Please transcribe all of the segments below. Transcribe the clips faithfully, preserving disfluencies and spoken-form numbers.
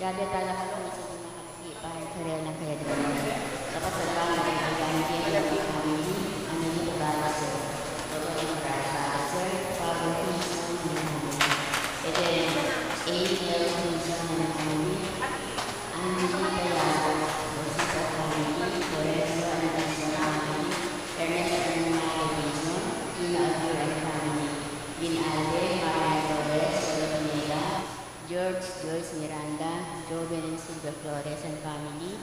Grabe talaga kung isa din makalaki, parang karela ng kaya di ba? Dapat sa banda ng Ayan Gay family, Angelito Balacer, Roberto Balacer, Pablo Quinzon and family. Eden A. L. Quinzon and family. Angelita Yao, Rosita family, Lorenzo and Quinzon family, Ernesto and Mario Quinzon, Gina Aguirre and family, Vin Alde, Marian Torres, Lola Pineda, George, Joyce Miranda, Joven and Silvia Flores and family,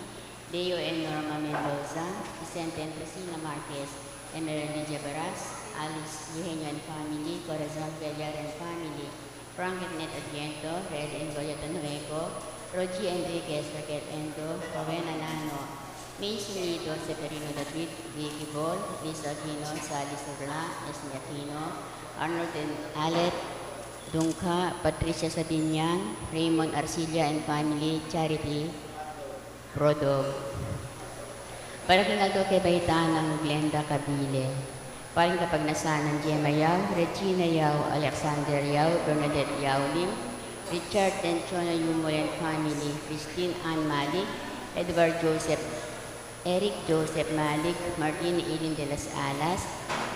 Leo and Norma Mendoza, Vicente and Priscilla Marquez, Emerald Lydia Baras, Alice Eugenio and family, Corazon Villar and family, Frank and Net Adviento, Red and Goya Tanueco, Rogie Enriquez, Raquel Endo, Rowena Nano, May Sinido, Severino David, Vicky Bol, Lisa Aquino, Sally Surla, Esme Aquino, Arnold and Alet, Dungka, Patricia Sabinian, Raymond Arcilla and family, Charity Prodog. Para king aldo kebaitan nang Glenda Cabile. Para king kapagnasan nang Gemma Yao, Regina Yao, Alexander Yao, Bernadette Yao Lim, Richard and Chona Yumul and family, Christine Ann Malik, Edward Joseph Eric Joseph Malik, Martin Eileen de las Alas,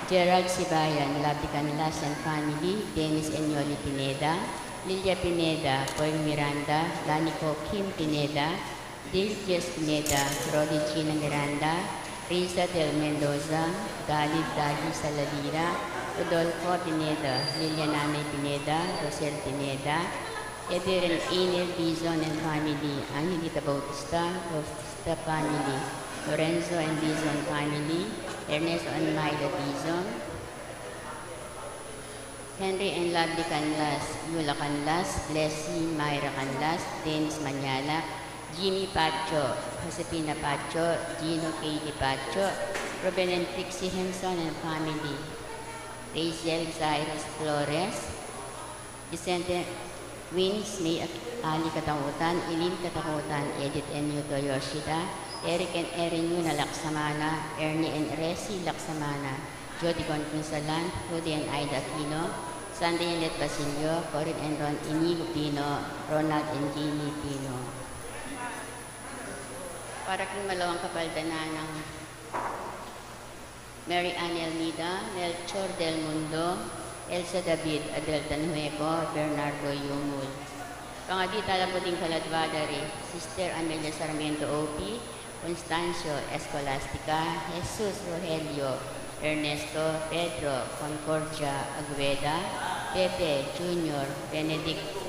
Gerald Sibayan, Lovely Canlas and family, Dennis and Yoli Pineda, Lilia Pineda, Paul Miranda, Danico Kim Pineda, Dil Diaz Pineda, Rodi Gina Miranda, Risa del Mendoza, David Dagi Saladira, Rodolfo Pineda, Lilia Nanay Pineda, Rosel Pineda, Eder and Enel Dizon and family, Angelita Bautista, Bautista family, Lorenzo and Dizon family, Ernesto and Myla Dizon, Henry and Lovely Canlas, Yula Canlas, Blessy, Myra Canlas, Dennis Manyalak, Jimmy Pacho, Josefina Pacho, Gino Katie Pacho, Ruben and Trixie Henson and family, Rachel Cyrus Flores, Vicente Wins, May Ak-, Ali Katakutan, Eileen Katakutan, Edith and Yuto Yoshida, Eric and Erin Yuna Laksamana, Ernie and Resi Laksamana, Jody Conquinsalan, Rudy and Aida Aquino, Sandy and Let Basilio, Corin and Ron Inigo Pino, Ronald and Jamie Pino. Para king malawang kapaldanan nang Mary Ann Elmida, Melchor Del Mundo, Elsa David, Adel Tanhueco, Bernardo Yumul. Pangabit tamu ding kaladwa da ri Sister Amelia Sarmiento O P, Constancio Escolastica, Jesus Rogelio, Ernesto, Pedro, Concordia, Agueda, Pepe, Junior, Benedict,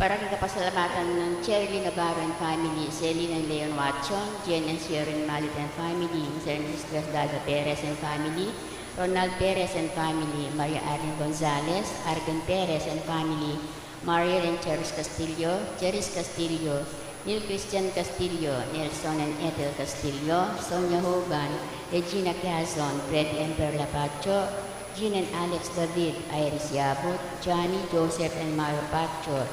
Para king kapasalamatan nang Cherry Navarro and family, Celine and Leon Watson, Jen and Sharon Malit and family, Mister and Missus Dada Perez and family, Ronald Perez and family, Maria Arlene Gonzalez, Arden Perez and family, Mariel and Cheris Castillo, Cheris Castillo, Neil Christian Castillo, Nelson and Ethel Castillo, Sonia Hoban, Regina Quezon, Fred and Perla Pacho, Jean and Alex David, Iris Yabut, Johnny, Joseph and Mario Pacho,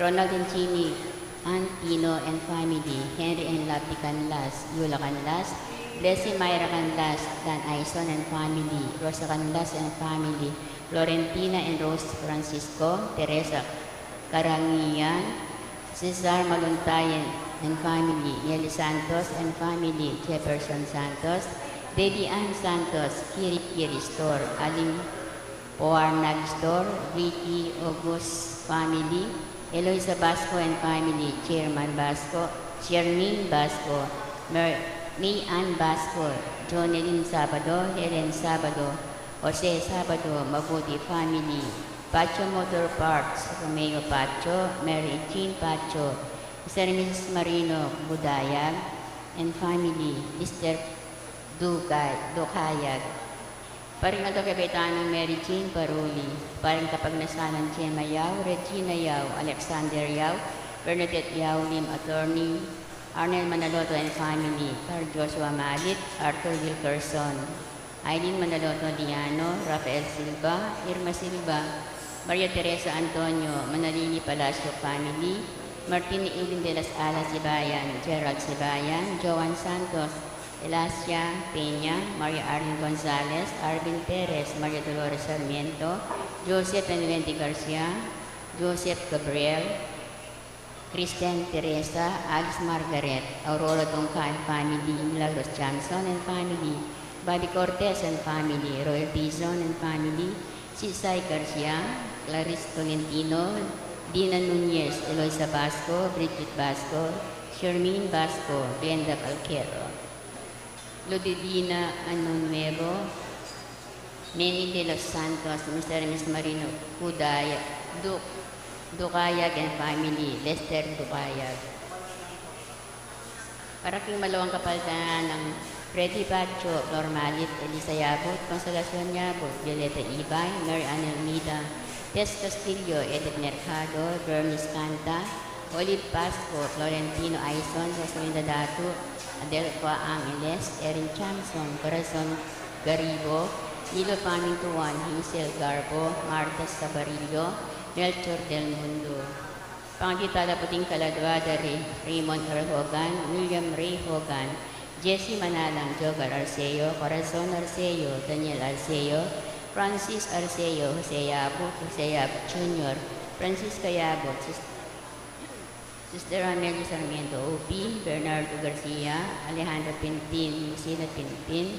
Ronald and Jimmy, Ann Pino and family, Henry and Lovely Canlas, Yula Canlas, Blessy Myra Canlas, Dan Aison and family, Rosa Canlas and family, Florentina and Rose Francisco, Teresa Carangian, Cesar Maluntayan and family, Nelly Santos and family, Jefferson Santos, Baby Ann Santos, Kiri Kiri Store, Aling Poarnag Store, Ricky August family, Eloisa Basco and family, Chairman Basco, Chairman Basco, Mer-, May Ann Basco, Jonelyn Sabado, Helen Sabado, Jose Sabado, Mabuti family, Pacho Motor Parts, Romeo Pacho, Mary Jean Pacho, Mister and Missus Marino Budayag, and family, Mister Dugay, Dukayag. Paring aldo kay Baytanang Mary Jean Paruli, paring kapagnasan nang Gemma Yao, Regina Yao, Alexander Yao, Bernadette Yao Lim, attorney, Arnel Manaloto and family, Carl Joshua Malit, Arthur Wilkerson, Aileen Manaloto Liano, Rafael Silva, Irma Silva, Maria Teresa Antonio, Manalili Palacio family, Martin Eileen de las Alas Sibayan, Gerald Sibayan, Joan Santos, Elasia Peña, Maria Arlene Gonzalez, Arvin Perez, Maria Dolores Sarmiento, Joseph and Wendy Garcia, Joseph Gabriel, Christian Teresa, Alice Margaret, Aurora Dongca and family, Milagros Johnson and family, Bobby Cortez and family, Royal Dizon and family, Sisay Garcia, Clarice Tolentino, Dina Nunez, Eloisa Basco, Bridget Basco, Shermine Basco, Glenda Calquero, Ludivina Anunuevo, Memi de los Santos, Mister and Miss Marino Cudaya, Duc-, Ducayag and family, Lester Ducayag. Para king malawang kapaldanan nang Freddy Bacho, Flor Malit, Elisa Yabut, Consolacion Yabut, Violeta Ibay, Mary Ann Almeida, Tess Castillo, Edith Mercado, Bernice Canta, Olive Pasco, Florentino Aison, Rosalinda Datu, Adelfa Angeles, Erin Chamson, Corazon Garibo, Nilo Pamintuan, Hazel Garbo, Martha Sabarillo, Melchor Del Mundo. Pangadi tala pu ding kaladua da ri Raymond R. Hogan, William Ray Hogan, Jesse Manalang, Jogar Arceo, Corazon Arceo, Daniel Arceo, Francis Arceo, Jose Yabut, Jose Yabut Junior, Francisca Yabut, Sis-, Sister Amelia Sarmiento O P, Bernardo Garcia, Alejandro Pinpin, Lucina Pinpin,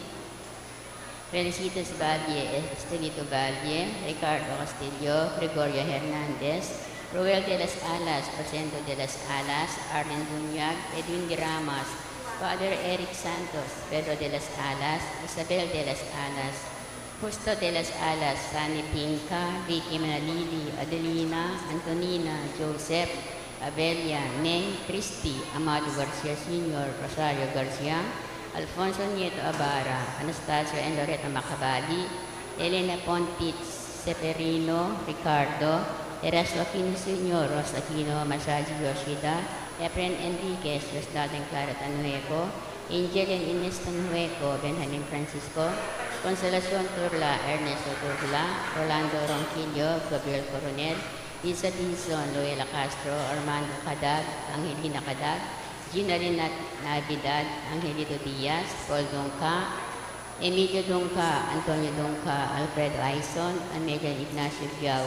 Felicitas Valle, Estelito Valle, Ricardo Castillo, Gregorio Hernandez, Roel de las Alas, Rosendo de las Alas, Arlen Bunyag, Edwin Diramas, Father Eric Santos, Pedro de las Alas, Isabel de las Alas, Justo de las Alas, Sunny Pinca, Vicky Manalili, Adelina, Antonina, Joseph, Abelia, Neng, Christy, Amado Garcia Senior, Rosario Garcia, Alfonso Nieto Abara, Anastasio and Loretta Macabali, Elena Pontich, Seferino, Ricardo, Erasmo Aquino Senior, Ros Aquino, Masaji Yoshida, Efren Enriquez, Diosdado and Clara Tanueco, Angel and Ines Tanueco, Benjamin Francisco, Consolacion Turla, Ernesto Turla, Rolando Ronquillo, Gabriel Coronel, Lisa Dizon, Loela Castro, Armando Cadag, Angelina Cadag, Gina Lynn Navidad, Angelito Diaz, Paul Dungca, Emilio Dungca, Antonio Dungca, Alfredo Aison, Amelia Ignacio Biao,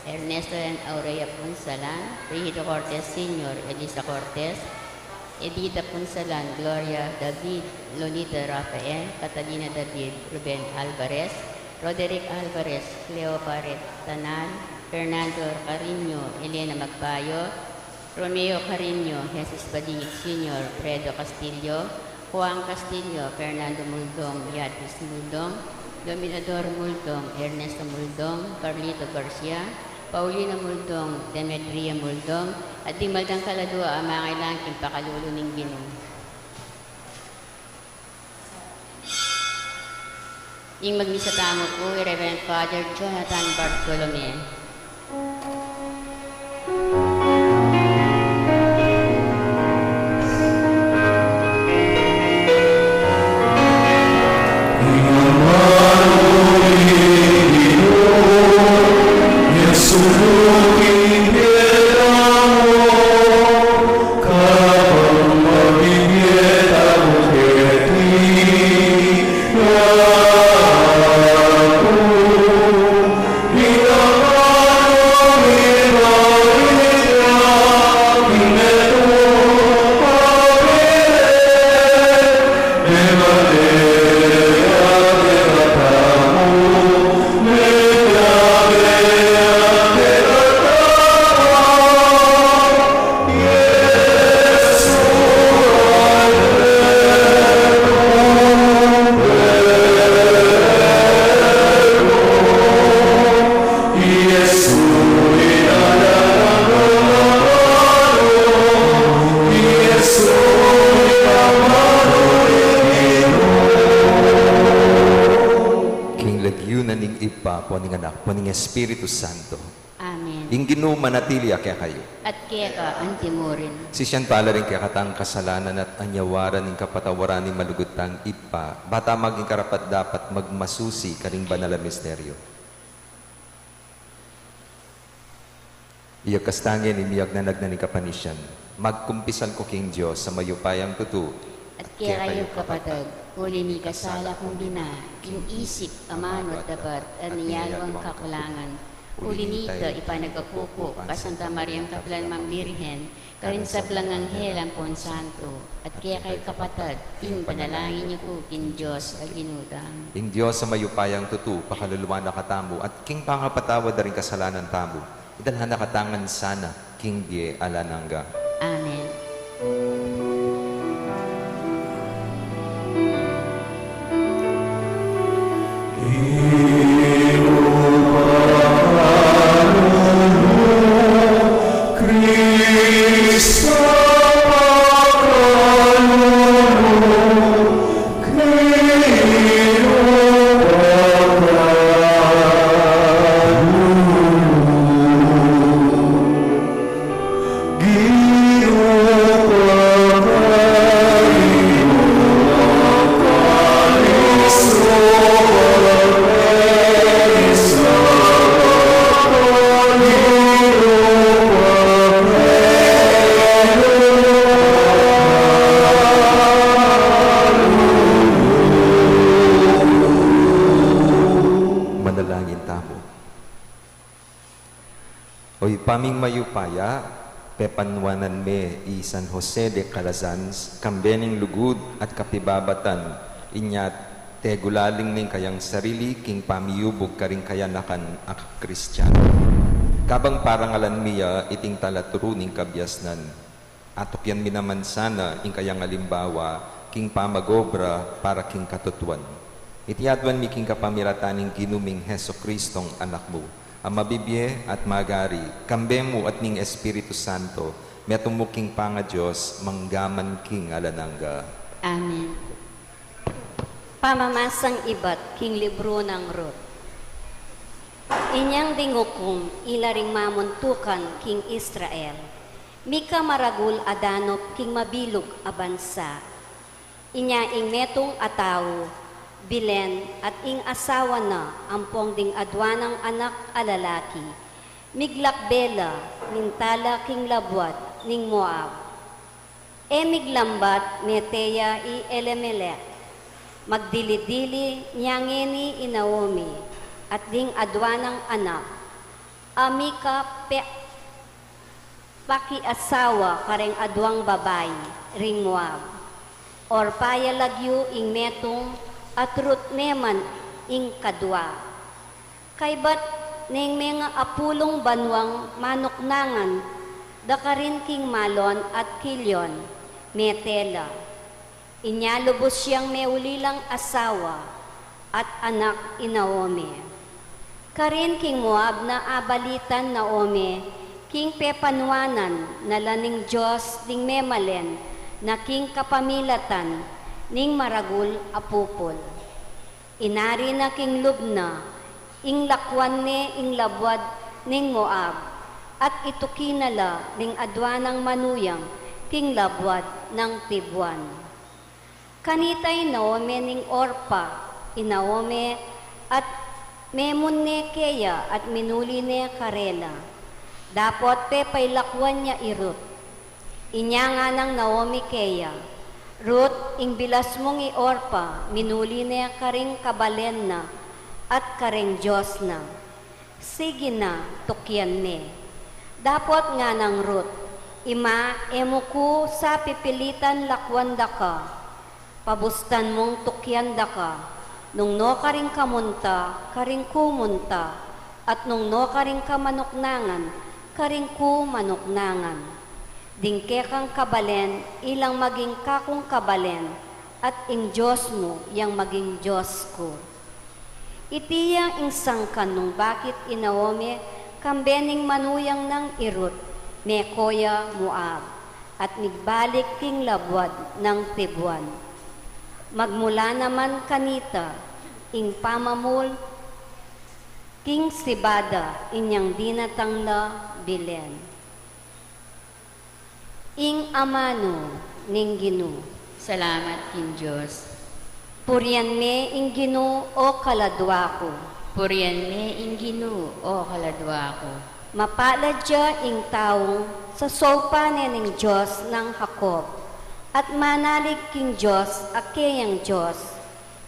Ernesto and Aurea Punsalan, Rigido Cortez Senior, Elisa Cortez, Edita Punsalan, Gloria David, Lolita Rafael, Catalina David, Ruben Alvarez, Roderick Alvarez, Cleo Paret Tanal, Fernando Carino, Elena Magpayo, Romeo Carino, Jesus Badingit Senior, Fredo Castillo, Juan Castillo, Fernando Muldong, Beatriz Muldong, Dominador Muldong, Ernesto Muldong, Carlito Garcia, Paulina Muldong, Demetria Muldong, at ding maldang kaladua a mangailangan king pakalulu ning Ginu. Ing magmisa tamu pu i Reverend Father Jonathan Bartolome. Apo, ning Anak, ampon ning Espiritu Santo. Amen. Ing Ginu manatili ya kekayu. At keka antimurin. Sisian pala ring kekatang kasalanan at anyawaran ing kapatawaran ning malugud tang Ibpa, bata maging karapat-dapat magmasusi karing banal a misteryo. Iyagkas tang ngeni ing miyagnan-agnan ning kapanisian. Magkumpisal ku king Dios a mayupayang tutu. At kekayu kapatad, uli mikasala kung bina, king isip, amanu at dapat, at ning aliwang kakulangan. Uli nita, ipanagapu ku pa Santa Mariang kapilan mang Birhen, karing sablang anghel ampon santo, at kekayu kapatad, ing panalangin yu ku king Dios a Ginu tang. Ing Dios a mayupayang tutu, pakaluluan na katamu, at king pangapatawad da ring kasalanan tamu, idala na katamu ngan sana king bie alang angga. Amen. Manalangin tamu. O Ibpa ming mayupaya, pepanuanan me i San Jose de Calasanz, kambe ning lugud at kapibabatan, inya tegulaling ne ing kayang sarili king pamiyubug karing kayanakan a Kristiano. Kabang parangalan mi ya iting talaturu ning kabiasnan, atukyan mi naman sana ing kayang alimbawa king pamag-obra para king katutuan. Iti aduan mi king kapamilatan ning Ginu ming Jesucristong Anak mu, a mabibie at magari, kambe mu at ning Espiritu Santo, metung mu king pangaDios, mangga man king alang angga. Amen. Pamamasang ibat king libru nang Ruth. Inyang ding ukum ila ring mamuntukan king Israel, mika maragul a danup king mabilug a bansa. Inya ing metung a tau, bilen at ing asawa na ampong ding adua nang anak a lalaki, miglakbe la, minta la king labuad ning Moab. E miglambat mete ya i Elimelec. Magdili-dili nya ngeni i Naomi at ding adua nang anak a mika pe-, pakiasawa kareng aduang babai ring Moab. Orpa ya lagyu ing metung at Ruth ne man ing kadua. Kaybat neng menga apulung banuang manuknangan da karin king Mahlon at Kilion, mete la. Inya lubus yang meulilang asawa at anak i Naomi. Karin king Moab na abalitan Naomi king pepanuanan na la ning Dios ding memalen na king kapamilatan ning maragul a pupul. Inari na king lub na, ing lakwan ne ing labuad ning Moab, at ituki na la ring adua nang manuyang king labuad nang tibuan. Kanita i Naomi ning Orpa i Naomi, at memun ne keya at minuli ne karela. Dapot pepailakwan ya i Ruth. Inya nganang Naomi keya, Ruth, ing bilas mung i Orpa minuli ne karing kabalen na at kareng Dios na. Sige na, tukian me. Dapot nganang Ruth, Ima, e mu ku sa pipilitan lakwan daka. Pabustan mung tukian daka, nung nu karing kamunta, karing ku munta, at nung nu karing kamanuknangan, karing ku manuknangan. Ding kekang kabalen, ilang maging kakung kabalen, at ing Dios mu yang maging Dios ku. Iti ya ing sangkan nung bakit i Naomi kambe ning manuyang nang i Ruth, meko ya Moab, at migbalik king labuad nang tibuan. Magmula naman kanita ing pamamul-, King sibada inyang dinatang la Belen. Ing amanu ning Ginu. Salamat king Dios. Purian me ing Ginu, o kaladua ku. Purian me ing Ginu, o kaladua ku. Mapalad ya ing taung sasaupan ne ning Dios nang Jacob, at manalig king Dios a keyang Dios,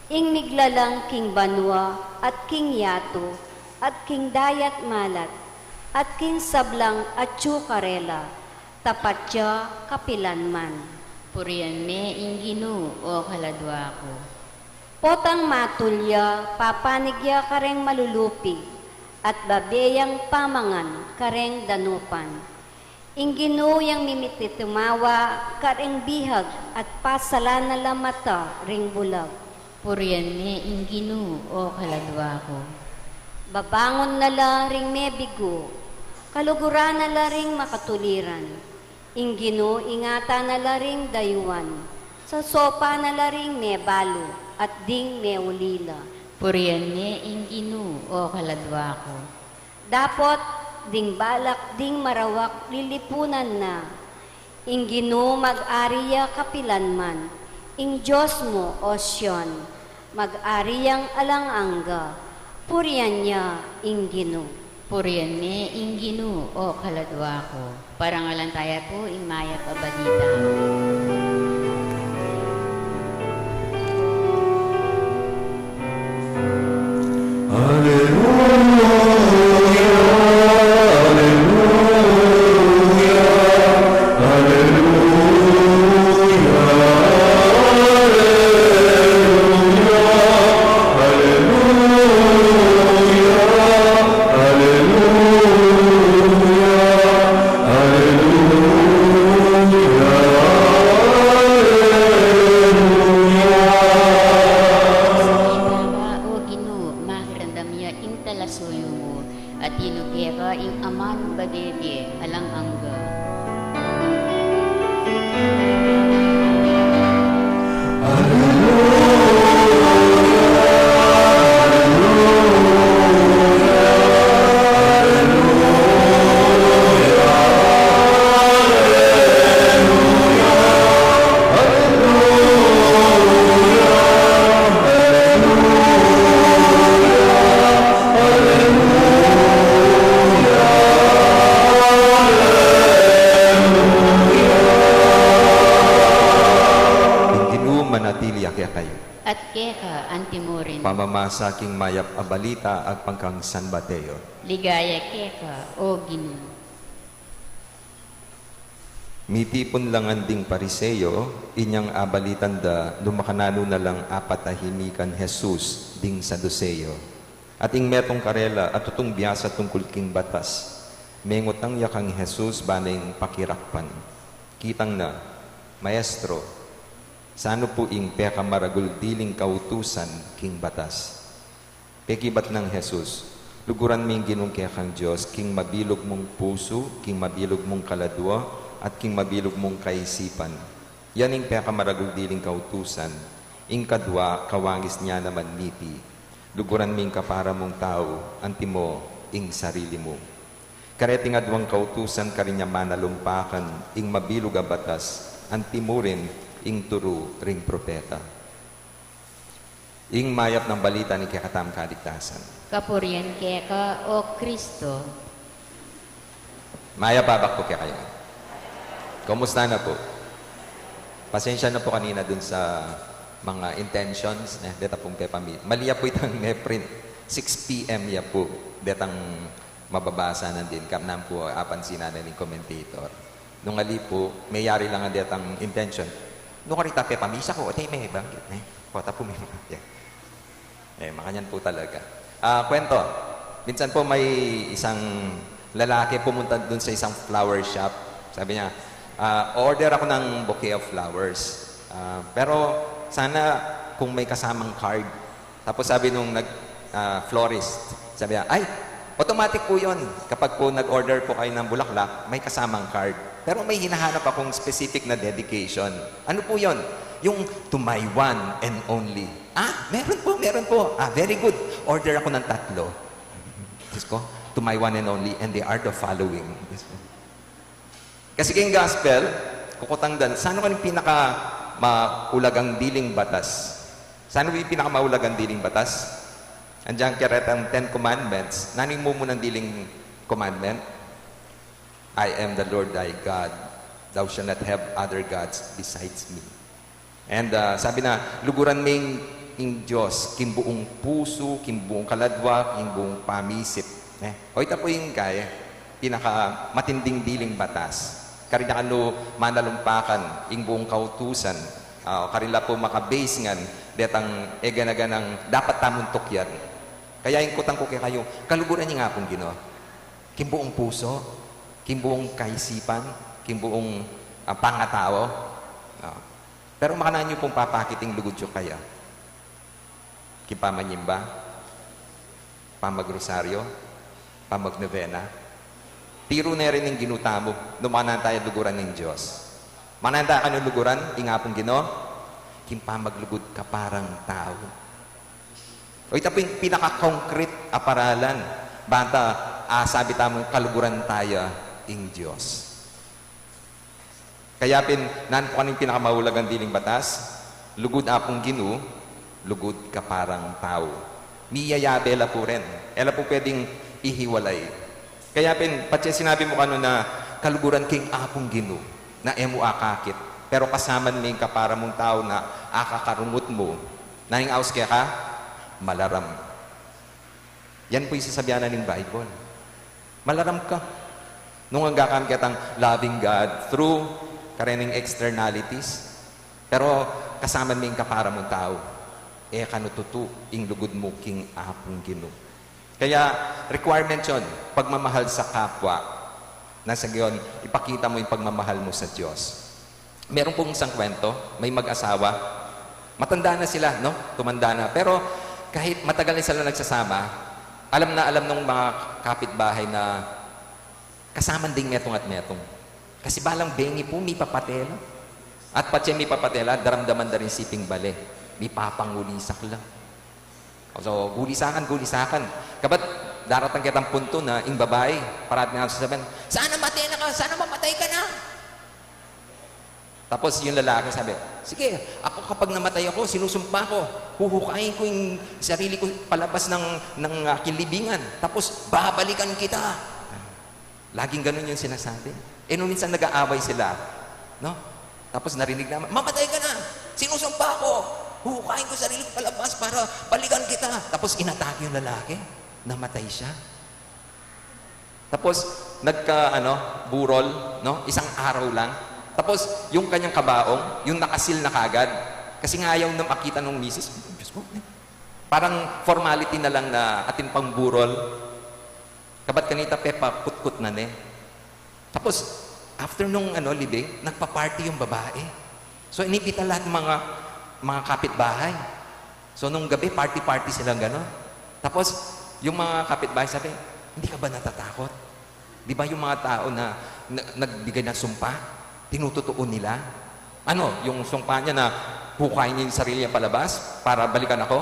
ing miglalang king banua at king yatu, at king dayat malat, at king sablang atyu karela, tapat ya kapilan man. Purian me ing Ginu, o kaladua ku. Potang matul ya, papanig ya kareng malulupi, at babe yang pamangan kareng danupan. Ing Ginu yang mimiti tumawa kareng bihag at pasalan na la mata ring bulag. Purian me ing Ginu, o kaladua ku. Babangun na la ring mebigu, kaluguran na la ring makatuliran. Ing Ginu ingatan na la ring dayuan, sasaupan na la ring mebalu at ding meulila. Purian me ing Ginu, o kaladua ku. Dapot ding balak ding marawak lilipunan na. Ing Ginu mag-ari ya kapilan man, ing Dios mu, o Sion, mag-ari yang alang angga. Purian ya ing Ginu. Purian me ing Ginu, o kaladua ku. Parangalan taya pu ing mayap a balita. Aleluya, aleluya, aleluya, aleluya, aleluya, aleluya, aleluya, aleluya. Ing Ama, o Ginu, makiramdam ya ing talasuyu mu, at inu keka ing amanung babie alang angga. Aleluya, aleluya. Ing Ginu manatili ya kekayu. At keka antimurin. Pamamasa king mayap a balita agpang kang San Mateo. Ligaya keka, o Ginu. Mitipun la ngan ding Pariseo, inyang abalitan da nu makananu na lang apatahimikan Jesus ding Saduseo. At ing metung karela a tutung biasa tungkul king batas, mengutang ya kang Jesus ba neng pakirakpan. Kitang na, Maestro, sanu pu ing pekamaragul diling kautusan king batas? Pekibat nang Jesus, luguran me ing Ginung kekang Dios king mabilug mung pusu, king mabilug mung kaladua, at king mabilug mung kaisipan. Yan ing pekamaragul diling kautusan. Ing kadua, kawangis nia naman miti, luguran me ing kapara mung tau, antimo ing sarili mu. Kareting aduang kautusan karin ya manalumpakan ing mabilug a batas, antimurin ing turu ring propeta. Ing mayap nang balita ning kekatamung kaligtasan. Kapurian keka, o Kristo. Mayap a abak pu kekayu. Kumusta na pu? Pasensya na pu kanina dun sa mga intentions, eh, deta pung pepami. Mali ya pu itang me-print. Six P M ya pu. Detang mababasa nandin, kaya naman pu apansinan na ning commentator. Nung ali pu, meyari la ngan detang intention. Nung karita pepamisa ku, o te me banggit, eh. Kota pu me, eh, makanyan pu talaga. Ah, kwento. Minsan pu may isang lalaki pumunta dun sa isang flower shop. Sabi niya, "Ah, order ako ng bouquet of flowers. Ah, pero sana kung may kasamang card." Tapos sabi nung nag, ah, florist, sabi niya, "Ay, automatic po yun. Kapag po nag-order po kayo ng bulaklak, may kasamang card. Pero may hinahanap akong specific na dedication." "Ano po yun?" "Yung to my one and only." "Ah, meron po, meron po." "Ah, very good. Order ako ng tatlo." Diyos ko, to my one and only, and they are the following. Diyos ko. Kasi keng gospel, kukutang dan, saan ka ning pinaka maulagang diling batas? Saan yung pinaka maulagang diling batas? Andiyan karetang Ten Commandments. Nanu ing mumunang diling commandment? "I am the Lord thy God. Thou shalt not have other gods besides me." And, ah, sabi na, luguran me ing, ing Diyos, king buung pusu, king buung kaladwa, king buung pamisip. Eh, o ita pu ing kaya, pinakamatinding diling batas. Karin ya kanu manalumpakan, ing buung kautusan. Ah, karin la pu maka-base ngan, detang egana-ganang dapat tamung tukyan. Kaya ing kutang ku kekayu, kaluguran ye ing Apung Ginu. King buung pusu, king buung kaisipan, king buung, ah, pangatau. Ah. Pero makananu yu pung papakit ing lugud yu kaya? King pamanyimba, pamagrosaryo, pamagnovena. Tiru ne rin ing Ginu tamu, nung makananu taya luguran ning Diyos. Makananu taya kanu luguran ing Apung Ginu? King pamaglugud kaparang tau. O ita pu ing pinaka-concrete a paralan, banta, ah, sabi tamung kaluguran taya ing Diyos. Kaya pin, nanu pu kanu ing pinakamaulagang diling batas? Lugud Apung Ginu, lugud kaparang tau. Miyayabe la pu rin. E la pu pwedeng ihiwalay. Kaya pin, patse sinabi mu kanu na kaluguran king Apung Ginu, na e mu akakit. Pero kasaman me ing kapara mung tau na akakarungut mu. Nanu ing aus keka? Malaram. Yan pu ing sasabian na ning Bible. Malaram ka. Nung angga kami ketang loving God through karening externalities, pero kasaman me ing kapara mung tau, e kanu tutu ing lugud mu king Apung Ginu. Kaya requirement yun, pagmamahal sa kapwa. Nang sa gayon, ipakita mu ing pagmamahal mu sa Diyos. Meron pung isang kwento, may mag-asawa. Matanda na sila, no? Tumanda na. Pero kahit matagal na sila nagsasama, alam na alam nung mga kapitbahay na kasaman ding metung at metung. Kasi balang bengi pu, mipapate la. At patse mipapate la, daramdaman da ring siping bale. Mipapangulisak la. So, gulisakan, gulisakan. Kabat, daratang ketang puntu na ing babai, parati na sasabian, "Sana mate na ka, sana mamatay ka na." Tapos yung lalaki sabi, "Sige, ako kapag namatay ako, sinusumpa ko, huhukayin ko yung sarili ko palabas ng, ng aking libingan, tapos babalikan kita." Laging ganun yung sinasabi. E, nung minsan nag-aaway sila, no? Tapos narinig naman, "Mamatay ka na! Sinusumpa ko! Huhukayin ko sarili ko palabas para balikan kita!" Tapos inatake yung lalaki. Namatay siya. Tapos, nagka, ano, burol, no? Isang araw lang. Tapos, yung kanyang kabaong, yung nakasil na kagad. Kasi nga ayaw na makita ng misis. Diyos ko, eh. Parang formality na lang na atin pang burol. Kabat kanita, pepakutkut na ne. Tapos, after nung, ano, libing, nagpa-party yung babae. So, inibita lahat ng mga, mga kapitbahay. So, nung gabi, party-party silang gano'n. Tapos, yung mga kapitbahay sabi, "Hindi ka ba natatakot? Di ba yung mga tao na, na nagbigay ng sumpa, tinututuo nila? Ano, yung sumpa niya na hukayin niya yung sarili niya palabas para balikan ako?"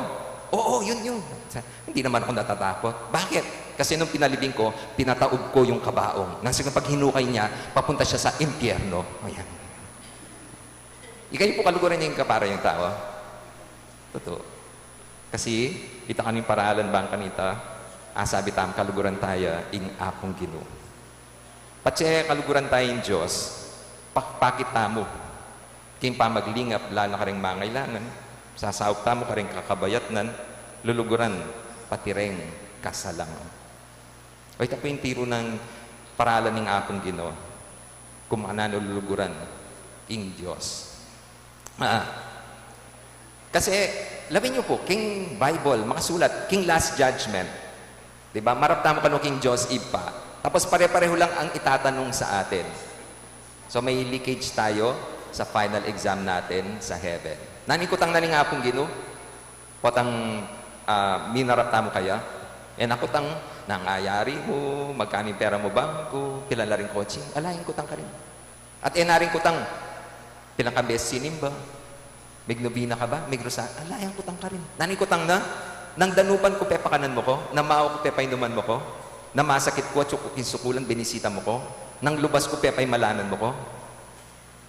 "Oo, yun, yun." Sa-, "Hindi naman ako natatakot." "Bakit?" "Kasi nung pinalibing ko, pinataob ko yung kabaong. Nang sige, pag hinukay niya, papunta siya sa impyerno." Ayan. Ikayu pu, kaluguran ye ing kapara yung tau? Totoo. Kasi, ita kanu ing paralan bang kanita, asabi tamu kaluguran taya ing Apung Ginu. Patse kaluguran taya ing Diyos, pakpakit tamu. King pamaglingap, lalu na kareng mangailangan, sasaup tamu kareng kakabayatnan, luluguran, pati reng kasalangan. O, ita pu ing tiru nang paralan ning Apung Ginu, kung makananu luluguran ing Diyos. Ah, kasi, lawen yu pu, king Bible, makasulat, king Last Judgment. Di ba? Marap tamu kanu king Diyos Ibpa. Tapos pare-pareho lang ang itatanong sa atin. So, may leakage tayo sa final exam natin sa heaven. Nanu ing kutang na ning Apung Ginu? Potang, ah, minarap tamu kaya? E na kutang, "Nanu ing ayari mu, magkanu ing pera mu bangku, pilan la ring kotse?" Ala yang kutang karin. At e na rin kutang, "Pilan kang beses sinimba? Mignobina ka ba? Migrosa-?" Ala yang kutang karin. Nanu ing kutang na? "Nang danupan ku, pepakanan mu ku? Nang mawa ku, pepainuman mu ku?" Nung masakit ku, atiu ku king sukulan, binisita mu ku. Nung lubas ku, pepaimalanan mu ku.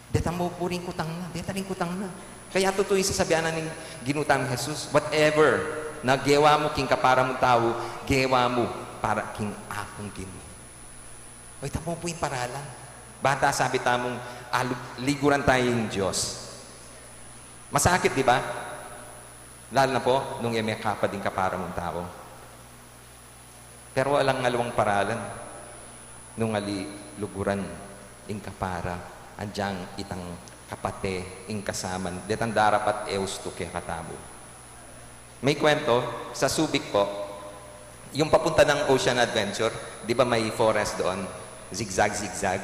Deta mu pu ring kutang na, deta ring kutang na. Kaya tutu ing sasabian na ning Ginu tamung Jesus, whatever na gewa mu king kapara mung tau, gewa mu para king Apung Ginu. O, ita mu pu ing paralan. Bang ita sabi tamung, alu-, liguran taya ing Dios. Masakit, di ba? Lalu na pu, nung e me kapara ing kapara mung tau. Pero alang aliwang paralan, nung ali luguran ing kapara, agyang itang kapate, ing kasaman, detang darapat e ustu kekatamu. May kwento, sa Subic pu, yung papunta ng Ocean Adventure, di ba may forest doon? Zigzag, zigzag.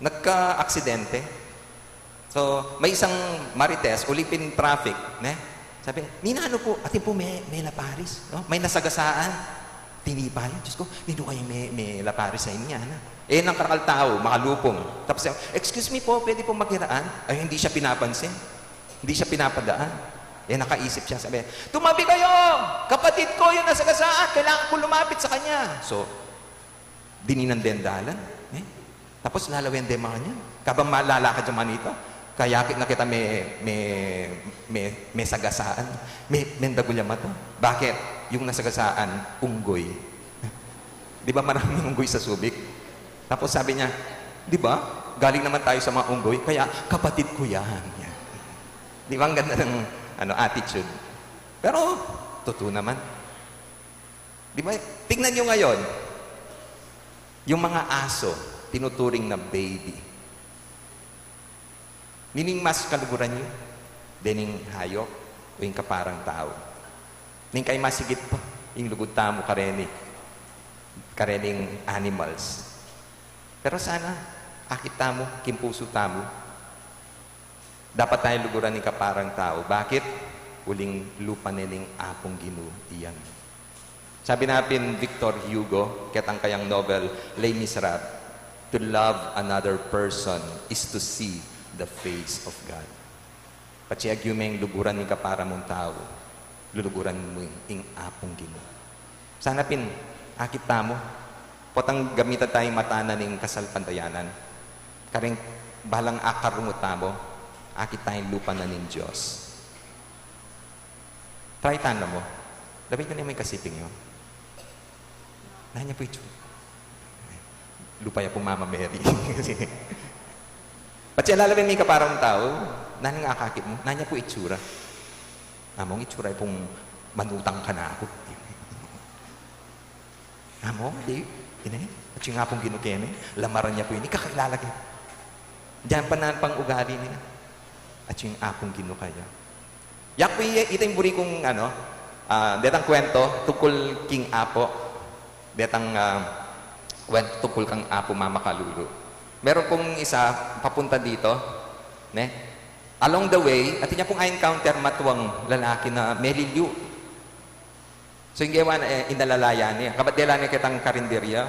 Nagka-aksidente. So, may isang marites, uli pin traffic, ne? Sabi, "Ninanu pu, atin pu me, me laparis, no? May nasagasaan." Tinipa ya, "Diyos ko, ninu kaya me, me laparis sa inya, na?" E, nang karakal tau, makalupung. Tapos, "Excuse me po, pwede po makiraan?" Ay, hindi siya pinapansin. Hindi siya pinapadaan. E, nakaisip siya, sabi, "Tumabi kayo! Kapatid ko yung nasagasaan, kailangan ko lumapit sa kanya." So, dininan de ing dalan, e? Tapos lalawen de makanyan. Kabang malalakad yang manita, kayakit na kita me, me, me, me sagasaan, me, mendagul ya mata. Bakit? Yung nasagasaan, unggoy. Di ba maraming unggoy sa Subic? Tapos sabi niya, "Di ba? Galing naman tayo sa mga unggoy, kaya kapatid ko yan." Di ba ang ganda ng, ano, attitude? Pero, totoo naman. Di ba? Tingnan nyo ngayon, yung mga aso, tinuturing na baby. Nining mas kaluguran yu, dening hayop, o ing kaparang tau? Ning kay masigit pa ing lugud tamu kareni, karening animals. Pero sana, akit tamu, king pusu tamu, dapat taya luguran ing kaparang tau. Bakit? Uling lupa ne ning Apung Ginu iyan. Sabi na pin Victor Hugo, ketang kayang novel, Les Miserables, "To love another person is to see the face of God." Patse agyu meng luguran ing kapara mung tau, luluguran mu ing Apung Ginu. Sana pin, akit tamu, potang gamitan taya ing mata na ning kasalpantayanan. Karing balang akarungut tamu, akit taya ing lupa na ning Dios. Try tana mu. Lawen yu ne ing kasiping yu. Nanu ya pu itsura? Lupa ya pu Mama Mary. Patse lalawen me ing kaparang tau, nanu ing akakit mu? Nanu ya pu itsura? Among itsura ya pung manutang kanaku. Among, di, ine, atyu ing Apung Ginu keni, lamaran ya pu ini, kakilala ke. Dinan pa nang pangugali nila. Atyu ing Apung Ginu kaya. Yaku, i-, ita ing buri kung, ano, ah, detang kwento tungkul king apu. Detang, ah, kwento tungkul kang Apu Mama Kalulu. Meron pung isa papunta dito, ne? Along the way, atin ya pung a-encounter matuang lalaki na melilyu. So, ing gewa na, e, inalala ya ne. Kabat dela ne ketang karinderya,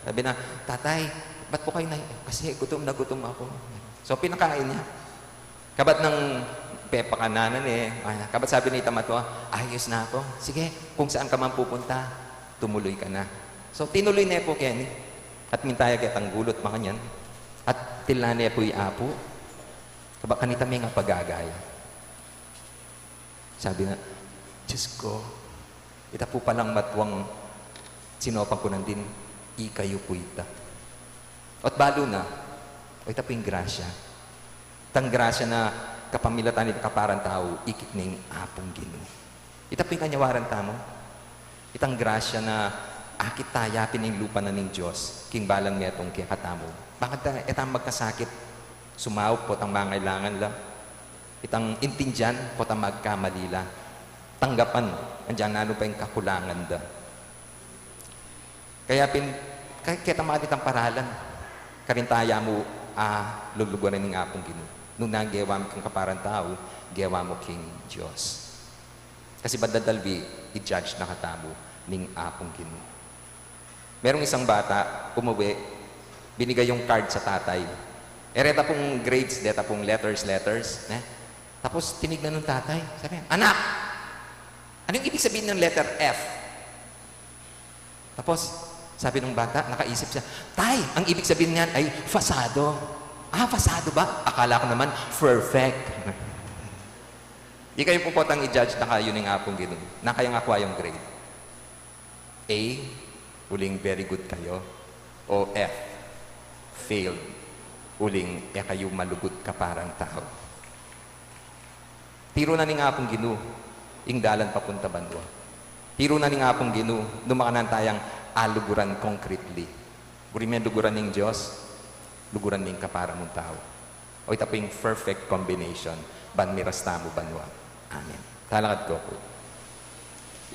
sabi na, "Tatay, ba't po kayo na, kasi gutom na gutom ako." So, pinakain niya. Kabat nang pepakanan na ne, ah, kabat sabi na nitang matua, "Ayos na ako. Sige, kung saan ka man pupunta, tumuloy ka na." So, tinuloy ne pu keni. At minta ya ketang gulut, makanyan. At tinla ne pu i apu. Kabat kanita meng pagagaya. Sabi na, "Diyos ko, ita pu palang matuang sinopan ku nandin, ikayu pu ita." At balu na, o, ita pu ing grasya. Itang grasya na kapamilatan ning kaparang tau, ikit ne ning Apung Ginu. Ita pu ing kanyawaran tamu. Itang grasya na akit taya pin ing lupa na ning Dios, king balang metung kekatamu. Bakit ta, e ta magkasakit, sumaup potang mangailangan la. Itang intindian potang magkamali la. Tanggapan, agyang nanu pa ing kakulangan da. Kaya pin, kaya keta makanitang paralan, karin taya mu, ah, luluguran ning Apung Ginu. Nung nanu ing gewa mu king kaparang tau, gewa mu king Dios. Kasi bandang dalbi, i-judge na katamu ning Apung Ginu. Merong isang bata, umuwi, binigay yung card sa tatay. E reta pung grades, deta pung letters, letters, ne? Tapos tinignan ng tatay, sabi niya, "Anak, ano yung ibig sabihin ng letter F?" Tapos, sabi nung bata, nakaisip siya, "Tay, ang ibig sabihin niyan ay fasado." "Ah, fasado ba? Akala ko naman, perfect." Di kayu pu potang i-judge na kayu ning Apung Ginu. Na kayang akwa yung grade. A, uling very good kayu. O F, failed. Uling e kayu malugud kaparang tau. Tiru na ning Apung Ginu ing dalan papunta banua. Tiru na ning Apung Ginu, nung makananu tayang aluguran concretely. Buri me luguran ning Dios, luguran me ing kapara mung tau. O ita pu ing perfect combination, ban miras tamu banua. Amen. Talakad ko pu.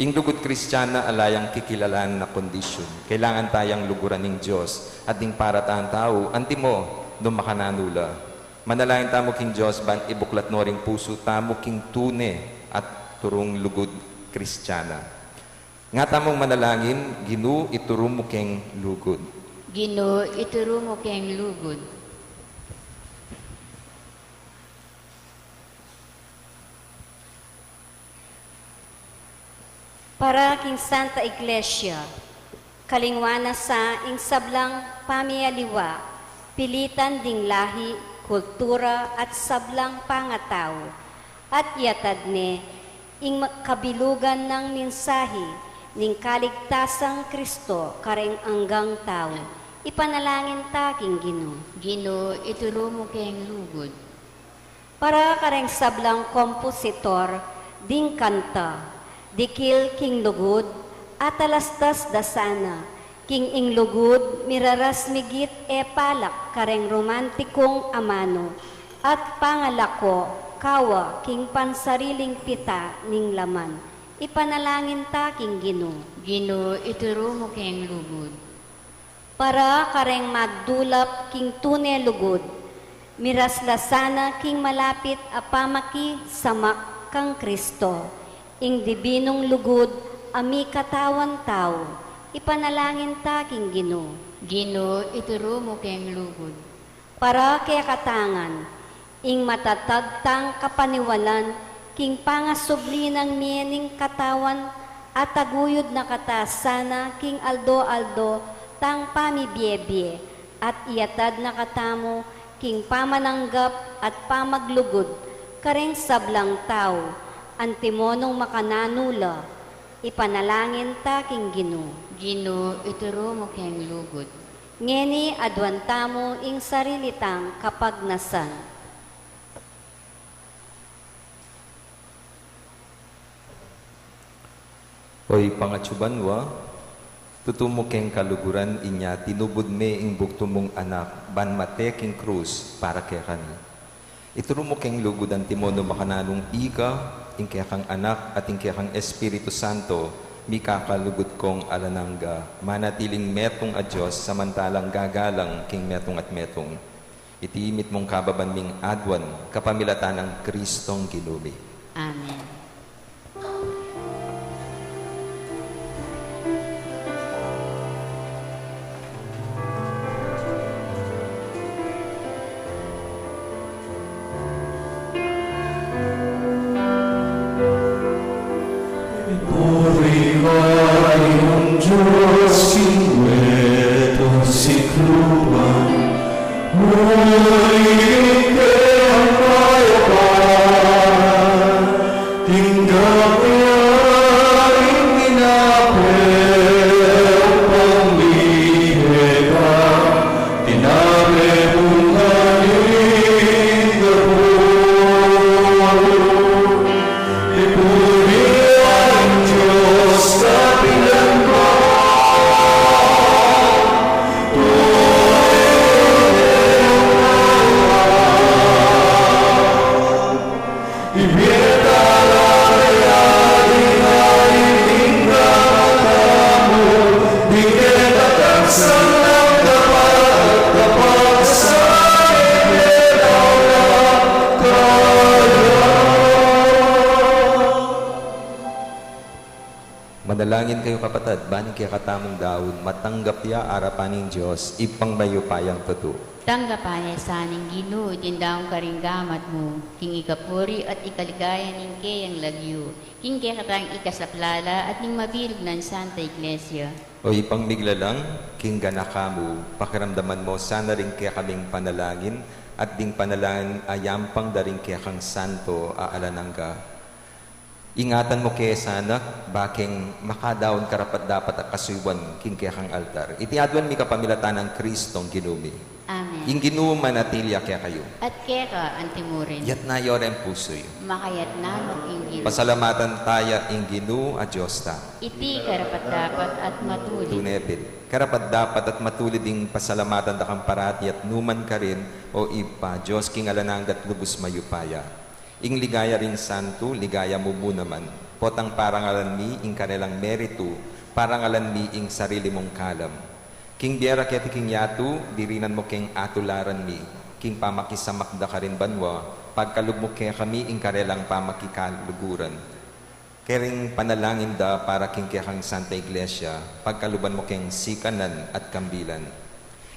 Ing lugud Kristiana ala yang kikilalan a kondisyun. Kailangan tayang luguran ning Dios at ding paratang tau, antimo nung makananu la. Manalangin tamu king Dios ban ibuklat no ring pusu tamu king tune at turung lugud Kristiana. Nga tamung manalangin, Ginu, ituru mu keng lugud. Ginu, ituru mu keng lugud. Para king Santa Iglesia, kalingwan na sa ing sablang pamialiwa, pilitan ding lahi, kultura, at sablang pangatau, at iatad ne ing ma-, kabilugan nang mensahe ning kaligtasang Kristo kareng anggang tau. Ipanalangin ta king Ginu. Ginu, ituru mu keng lugud. Para kareng sablang kompositor ding kanta, dikil king lugud, atalastas da sana, king ing lugud miraras migit e palak kareng romantikung amanu, at pangalako kawa king pansariling pita ning laman. Ipanalangin ta king Ginu. Ginu, ituru mu keng lugud. Para kareng magdulap king tune lugud, miras la sana king malapit a pamakisamak kang Kristo, ing dibinung lugud a mikatawan tau. Ipanalangin ta king Ginu. Ginu, ituru mu keng lugud. Para kekatang ngan, ing matatag tang kapaniwalan king pangasubli nang mie ning katawan, a taguyud na kata sana king aldo-aldo tang pamibiebie, at iatad na katamu king pamananggap at pamaglugud kareng sablang tau, antimo nung makananu la. Ipanalangin ta king Ginu. Ginu, ituru mu keng lugud. Ngeni aduan tamu ing sarili tang kapagnasan. Oy pangatsu banua, tutu mu keng kaluguran inya tinubud me ing bugtung mung Anak ban mate king krus para kekami. Ituru mu keng lugud antimo nung makananung ika, ing kekang Anak, at ing kekang Espiritu Santo, mikakalugud kong alang angga, manatiling metung a Dios, samantalang gagalang king metung at metung. Iti mitmung kababan ming aduan, kapamilatan nang Kristong Ginu mi. Amen. Purihan ing Dios king metung sikluban, uling kekang kapayapan, tinggap ya ing tinape upang mihe ka, tinape mung aning gabun. Ipuri ing Dios kapilan man. Dalangin kayu, kapatad, ban ing kekatamung daun matanggap ya arapan ning Dios, Ibpang mayupayang tutu. Tanggapan na sa ning Ginu iting daun karing gamat mu, king ikapuri at ikaligaya ning keyang lagyu, king kekatang ikasaplala at ning mabilug nang Santa Iglesia. O Ibpang miglalang, king ganaka mu, pakiramdaman mu sana ring kekaming panalangin, at ding panalangin a yampang da ring kekang santo a alang angga. Ingatan mu ke sana, bakeng makadaun karapat-dapat a kasuyuan king kekang altar. Iti aduan mi kapamilatan nang Kristong Ginu mi. Amen. Ing Ginu manatili ya kekayu. At keka antimurin. Yatna yu reng pusu yu. Makayatna no king Ginu. Pasalamatan taya ing Ginu a Dios ta. Iti karapat-dapat at matulid. Tune pin. Karapat-dapat at matulid ing pasalamatan da kang parati at numan karin, O Ibpa, Dios king alang angga at lubus mayupaya. Ing ligaya ring santu, ligaya mu mu naman. Potang parangalan mi ing karelang meritu, parangalan mi ing sarili mung kalam. King bie ra keti king yatu, dirinan mu keng atularan mi, king pamakisamak da karin banua, pagkalub mu kekami ing karelang pamakikaluguran. Kering panalangin da para king kekang Santa Iglesia, pagkaluban mu keng sikanan at kambilan.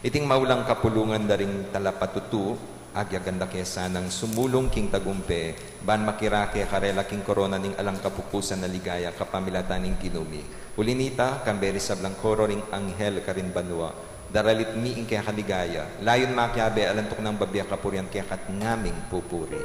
Iting maulang kapulungan da ring talapatutu, agyagan da ke sanang sumulung king tagumpe, ban makirake karela king korona ning alang kapupusan a ligaya kapamilatan ning Ginu mi. Uli nita, kambe ring sablang koro ring anghel karin banua, daralit mi ing keka ligaya, layun makiabe alang tuknang babie kapurian keka at ngaming pupuri.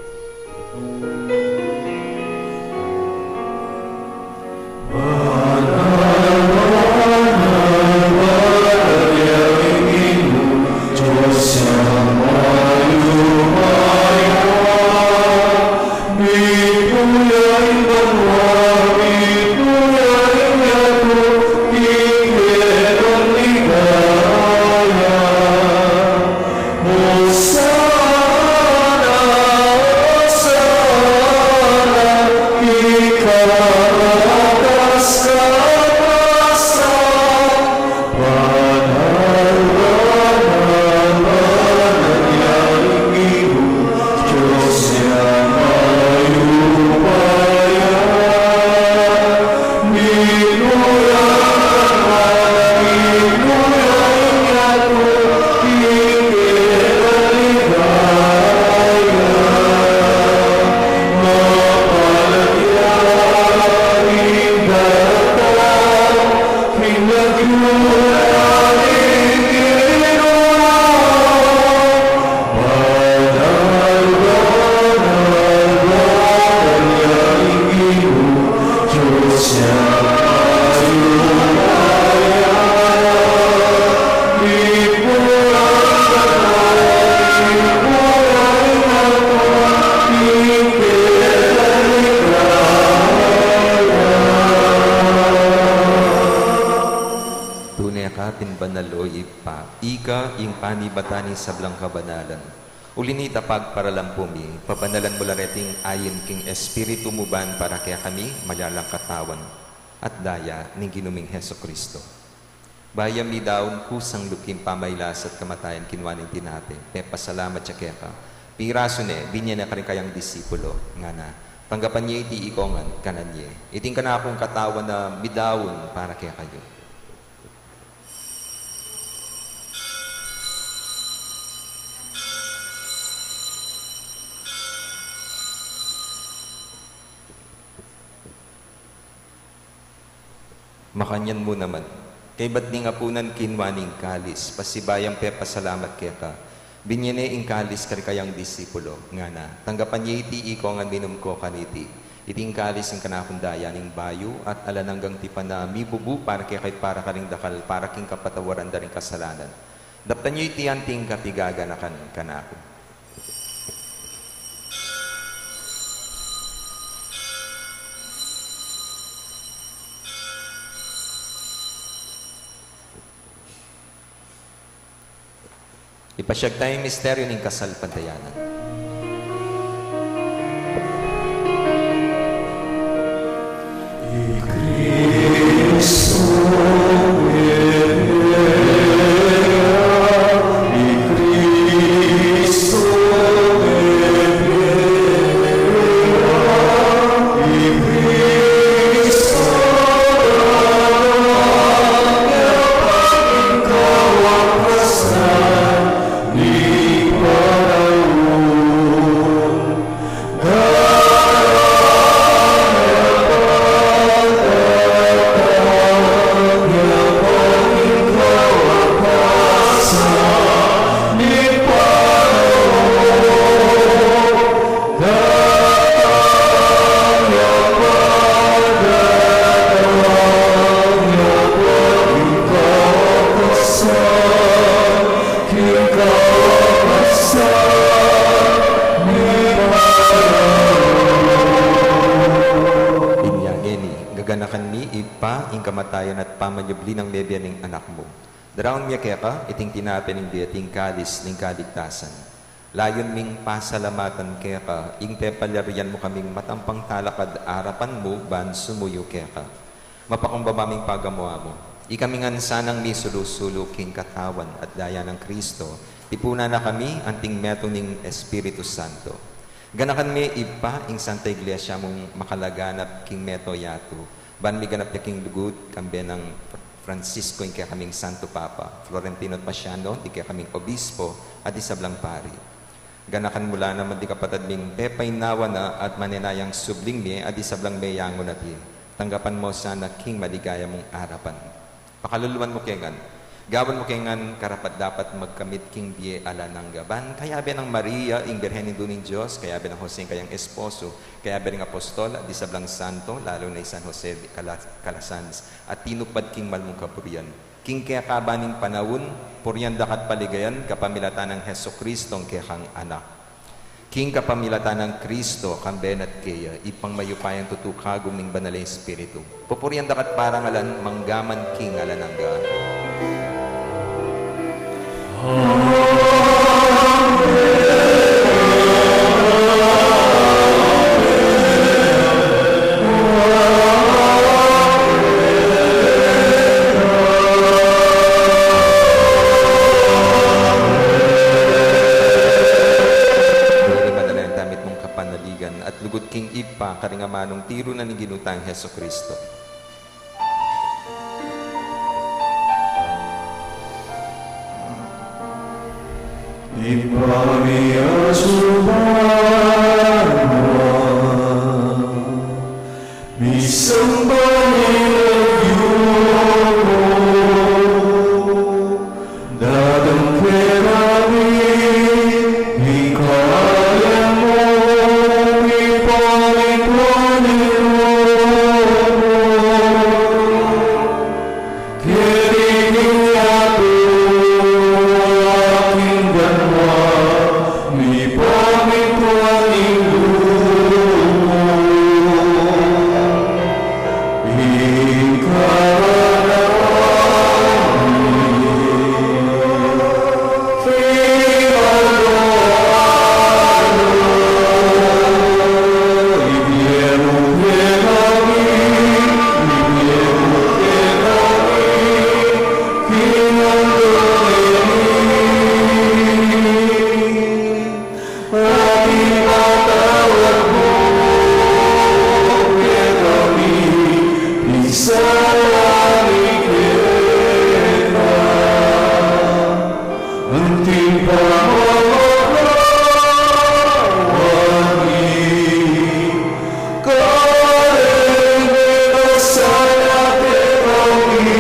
Tune ka pin banal, o Ibpa, ika ing panibatan ning sablang kabanalan. Uli nita pagparalampu mi, pabanalan mu la reting ain king Espiritu mu ban para kekami, maging katawan at daya ning Ginu ming Jesucristo. Bayu ya midaun kusang lub king pamailas at kamatayan, kinua ne ing tinape, pepasalamat ya keka, pirasu ne, binie ne karing kayang disipulo, ngana, tanggapan ye iti ikongan, kanan ye. Iti ing kanakung katawan a midaun para kekayu. Makanyan mu naman, kaybat ning apunan kinua ne ing kalis, pasibayu yang pepasalamat keka, binie ne ing kalis karing kayang disipulo, ngana, tanggapan ye iti ikongan, minum ko kaniti. Iti ing kalis ning kanakung daya ning bayu at alang anggang tipan a mibubu para kekayu at para karing dakal para king kapatawaran da ring kasalanan. Daptan yu iti anting kapigaganakan kanaku. Ipasyag taya ing misteryu ning kasalpantayanan. Ing kamatayan at pamanyubli nang mebie ning Anak mu. Daraun mi keka iting tinape ning bie at ing kalis ning kaligtasan. Layun ming pasalamatan keka ing pepalyarian mu kaming matampang talakad arapan mu ban sumuyu keka. Mapakumbaba ming pagamu-amu. Ikami ngan sanang misulu-sulu king katawan at daya nang Kristo, tipunan na kami anting metung ning Espiritu Santo. Ganakan me, Ibpa, ing Santa Iglesia mung makalaganap king meto yatu, ban miganap ya king lugud, kambe nang Francisco ing kekaming Santo Papa, Florentino at Pasiano, ding kekaming Obispo, at ding sablang pari. Ganakan mu la naman ding kapatad ming pepainawa na at manenayang subling mie at ding sablang meyangu na bie. Tanggapan mu sana king maligaya mung arapan. Pakaluluan mu ke ngan. Gawan mu ke ngan karapat-dapat magkamit king bie alang angga. Ban kayabe nang Maria, ing Birhen Indu ning Dios, kayabe nang Jose, ing kayang esposo, kayabe ring apostol, at ding sablang santo, lalu na i San Jose Cala-, Calasanz, a tinupad king mal mung kaburian. King kekaban ning panaun, purian da ka at paligayan kapamilatan nang Jesucristo ing kekang Anak. King kapamilatan nang Kristo, kambe na at keya, Ibpang mayupayang tutu, kagum ning Banal a Espiritu, pupurian da ka at parangalan manggaman king alang angga. Ing madala ning damit mung kapanaligan at lugud king Ibpa karing amanung tiru na ning Ginu tang Jesucristo. Ibpa mi atsu ka banua, misamban ya ing lagyu mu, datang kekami ing karajaan mu, mipamintuan ing lub mu keti king yatu anti king banua. Mipamintuan ing lub mu. Ing kakanan mi king aldo-aldo ibie mu kekami, ibie mu kekami king aldo ngeni. At ipatawad mu kekami ing sala mi keka, anti ing pamamakaawa mi kareng mikasala kekami.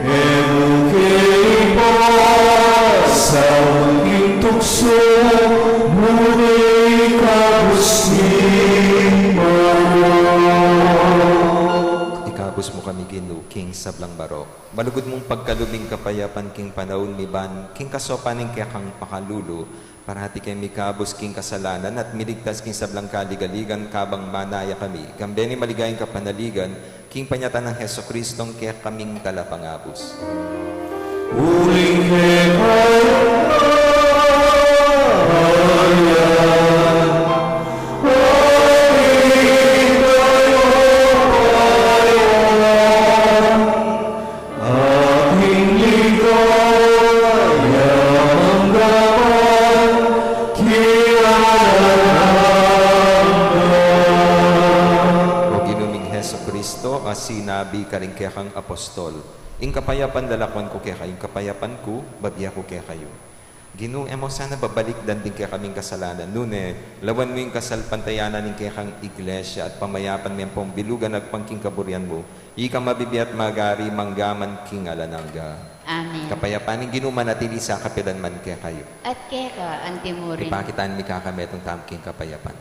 E mu ke ipasaul king tuksu, nune ikabus mi marok. Ikabus mu kami, Ginu, king sablang marok. Malugud mung pagkalub ing kapayapan king panaun mi ban, king kasaupan ning kekang pakalulu, parati ke mikabus king kasalanan at miligtas king sablang kaligaligan kabang manaya kami, kambe ning maligayang kapanaligan, king panyatang nang Jesucristo ing kekaming Talapangabus. Uling keka ing kayarian, uling keka ing kapangyarian, at ing ligaya manggaman king alang angga. O Ginu ming Jesucristo, a sinabi karing kekang apostol, ing kapayapan lalakwan ku kekayu, ing kapayapan ku babie ku kekayu. Ginu, e mu sana babalikdan ding kekaming kasalanan, nune lawan mu ing kasalpantayanan ning kekang Iglesia at pamayapan me ampong bilugan agpang king kaburian mu, ika mabibie at magari manggaman king alang angga. Amen. Kapayapan ning Ginu manatili sa kapilan man kekayu. At keka anti murin. Ipakit mi kekayu itung tamu king kapayapan.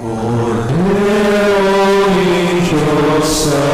Kordero ning Dios, a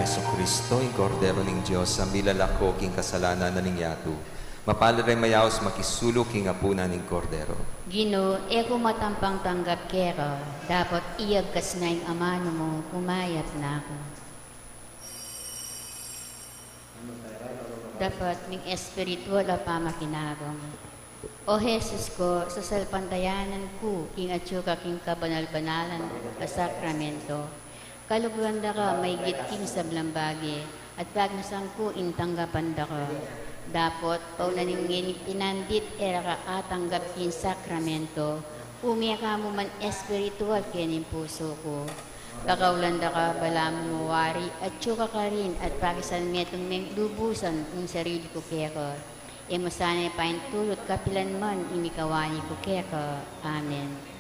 Jesucristo, ing Kordero ning Dios, a milalako king kasalanan na ning yatu. Mapalad a mayaus makisalu king apunan ning Kordero. Ginu, e ku matampang tanggap keka, dapot iyagkas na ing amanu mu, kumayap na ku. Dapat ming espiritual a pamakinabang. O Jesus ku, sasalpantayanan ku king atyu ka king kabanal-banalan a sakramento. Kaluguran da ka maigit king sablang bage, at pagnasan ku ing tanggapan da ka. Dapot, pauna ning ngeni pinandit e ra ka atanggap king sakramento, ume ka mu man espiritual kening pusu ku. Pakaulan da ka balamu wari, atyu ka karin, at pakisan metung meng lubusan ing sarili ku keka. E mu sana paintulut kapilan man ing mikawani ku keka. Amen.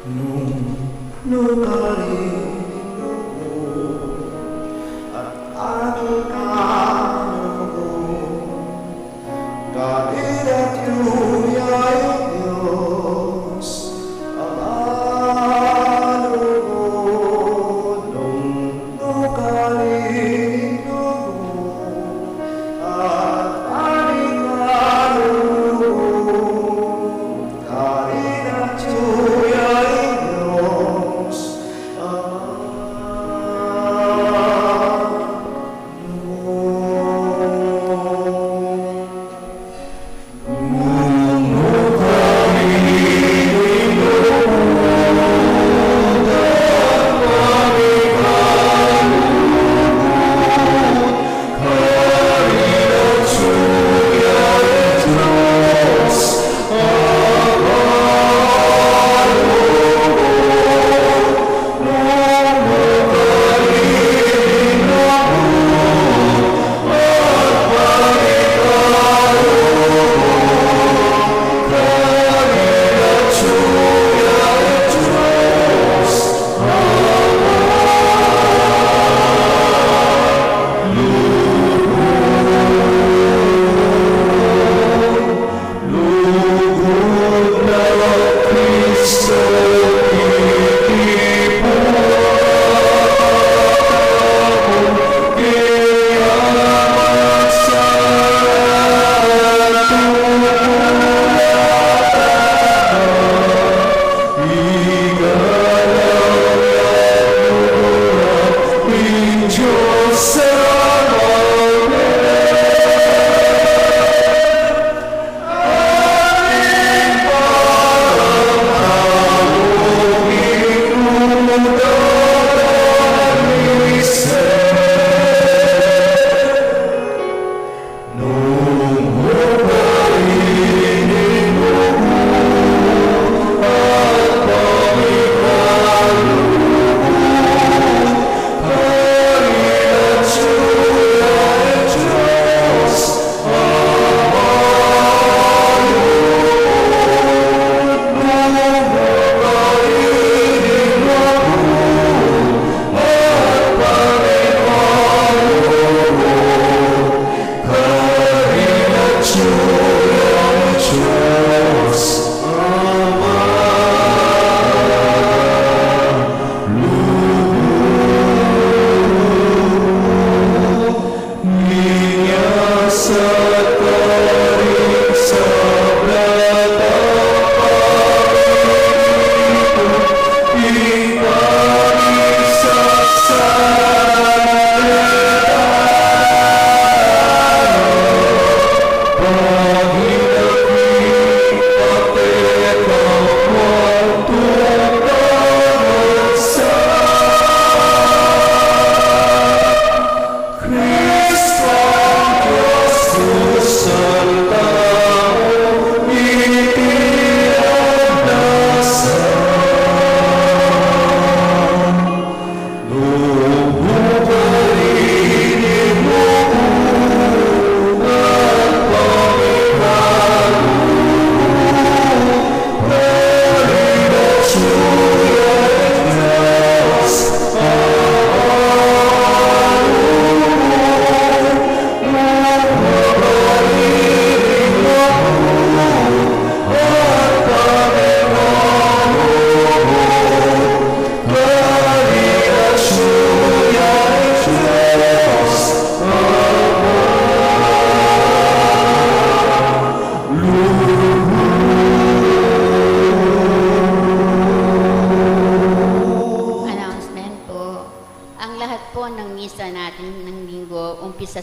Nung, nung nukarin lugud at atin ka lugud, karin atyu ya ing Dios Ama lugud. Nung nukarin lugud at atin ka lugud, karin atyu ya ing Dios Ama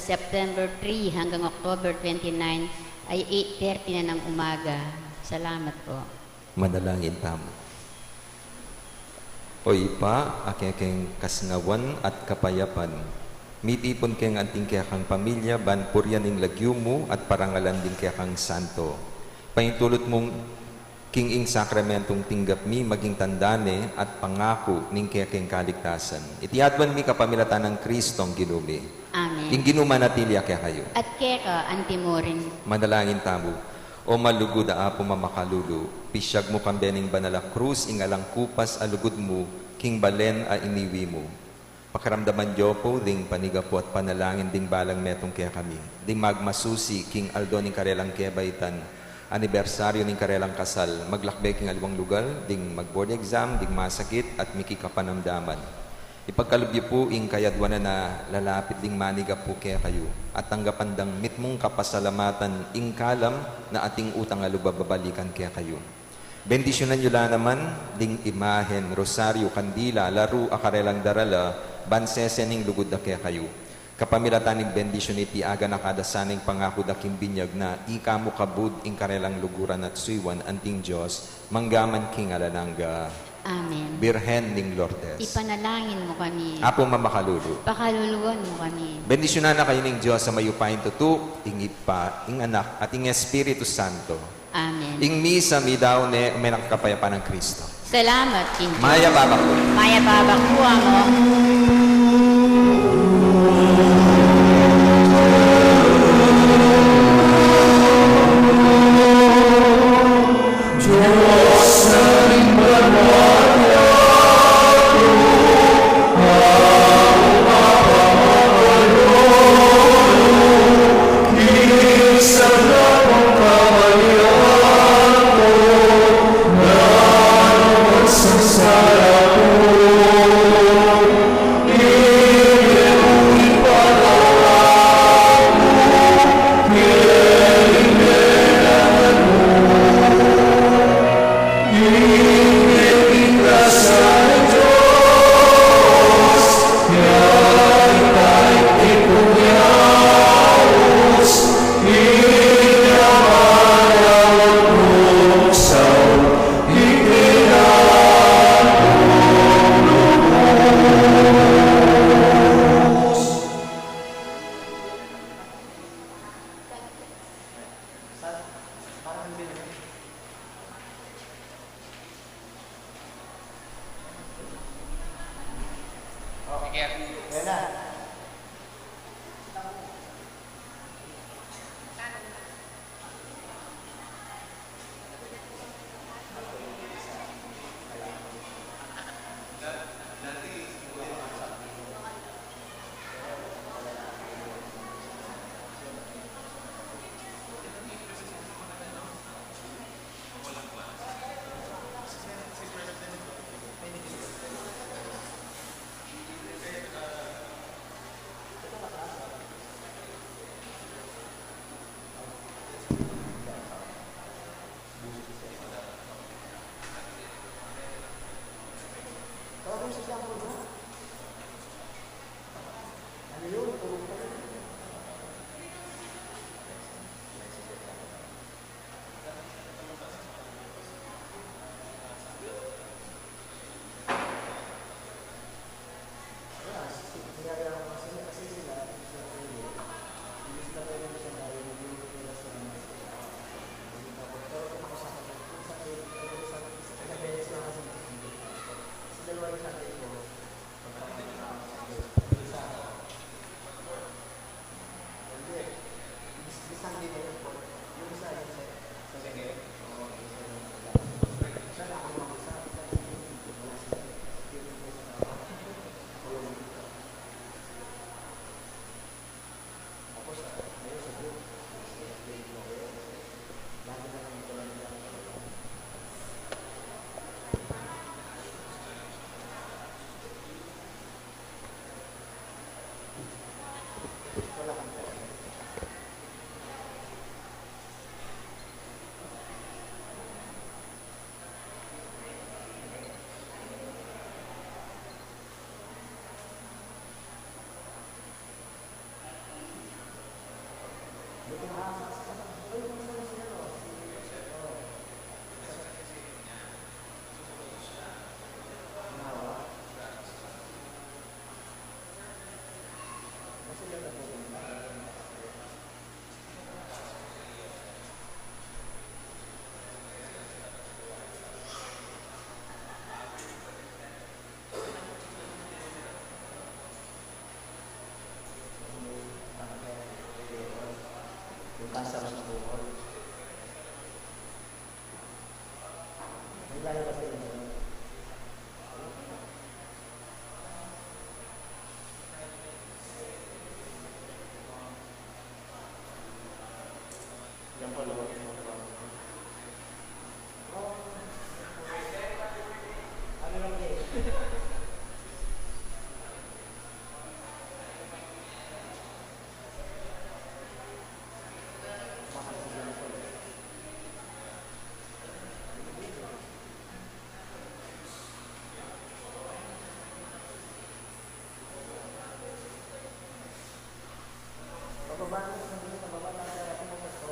September three hanggang October twenty-nine ay eight thirty na ng umaga. Salamat po. Manalangin tamu. O Ibpa, a kekeng kasnawan at kapayapan, mitipun keng anting kekang pamilya ban purian ing lagyu mu at parangalan ding kekang santo. Paintulut mung king ing sakramentung tinggap mi maging tanda ne at pangaku ning kekeng kaligtasan. Iti aduan mi kapamilatan nang Kristong Ginu mi. Amen. Ing Ginu manatili ya kekayu. At keka antimurin. Manalangin tamu. O malugud a Apu mamakalulu, pisyag mu kambe ning banal a krus ing alang kupas a lugud mu king balen a iniwi mu. Pakiramdaman yu pu ding panigapu at panalangin ding balang metung kekami, ding magmasusi king aldo ning karelang kebaitan, anibersaryu ning karelang kasal, maglakbe king aliwang lugal, ding mag-board exam, ding masakit at mikikapanamdaman. Ipagkalub yu pu ing kayaduanan a lalapit ding manigapu kekayu, at tanggapan dang mitmung kapasalamatan ing kalam na ating utang a lub a babalikan kekayu. Bendisyunan yu la naman ding imahen, rosaryu, kandila, laru a karelang darala, ban sese ning lugud da kekayu. Kapamilatan ning bendisyun iti, aganaka da sana ing pangaku da king binyag na ika mu kabud ing karelang luguran at suyuan anting Dios, mangga man king alang angga. Amen. Birhen ning Lourdes. Ipanalangin mu kami. Apu mamakalulu. Pakaluluan mu kami. Bendisyunan na kayu ning Dios a mayupaya king tutu, ing Ibpa, ing Anak, at ing Espiritu Santo. Amen. Ing misa midaun ne, ume na king kapayapan nang Kristo. Salamat king Dios. Mayap a abak pu. Mayap a abak pu, Amo. Yung cancer sa tuhod. May lalabas din yun. Yan pala. Ano lang eh. Pababa na, pababa na, pababa na.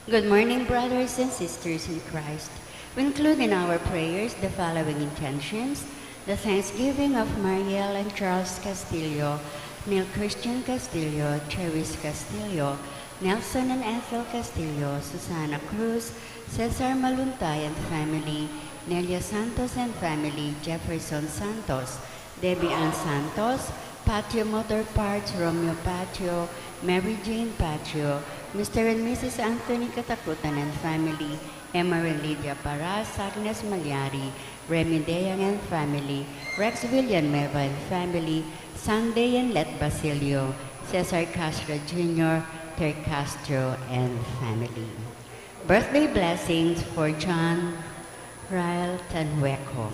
Good morning, brothers and sisters in Christ. We include in our prayers the following intentions: the thanksgiving of Mariel and Charles Castillo, Neil Christian Castillo, Cheris Castillo, Nelson and Ethel Castillo, Susana Cruz, Cesar Maluntay and family, Nelia Santos and family, Jefferson Santos, Debbie Ann Santos, Patio Motor Parts, Romeo Patio, Mary Jane Patio, Mister and Missus Anthony Katakutan and family, Emma and Lydia Paras, Agnes Malyari, Remy Deang and family, Rex Villanueva and family, Sunday and Let Basilio, Cesar Castro Junior, Ter Castro and family. Birthday blessings for John Rael Tanhueco.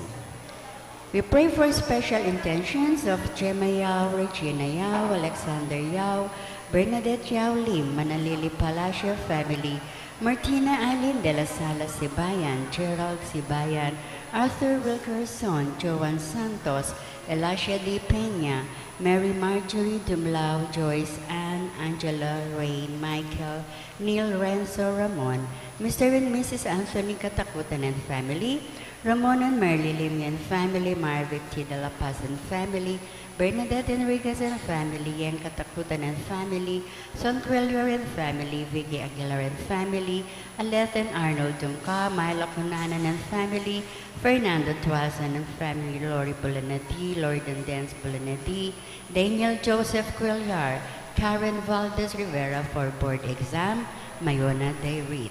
We pray for special intentions of Gemma Yao, Regina Yao, Alexander Yao, Bernadette Yao Lim, Manalili Palacio family, Martina Eileen de la Sala Sibayan, Gerald Sibayan, Arthur Wilkerson, Joan Santos, Elacia D. Peña, Mary Marjorie Dumlao, Joyce Ann, Angela, Rain, Michael, Neil, Renzo, Ramon, Mister and Missus Anthony Katakutan and family, Ramon and Merly Lim and family, Marvic T. de la Paz and family, Bernadette Enriquez and family, Yang Katakutan and family, Son Cuellar and family, Vicky Aguilar and family, Aleth and Arnold Junca, Myla Cunanan and family, Fernando Tuasan and family, Lori Bulanadi, Lord and Dance Bulanadi, Daniel Joseph Cuellar, Karen Valdez Rivera for board exam, Mayona Dairit.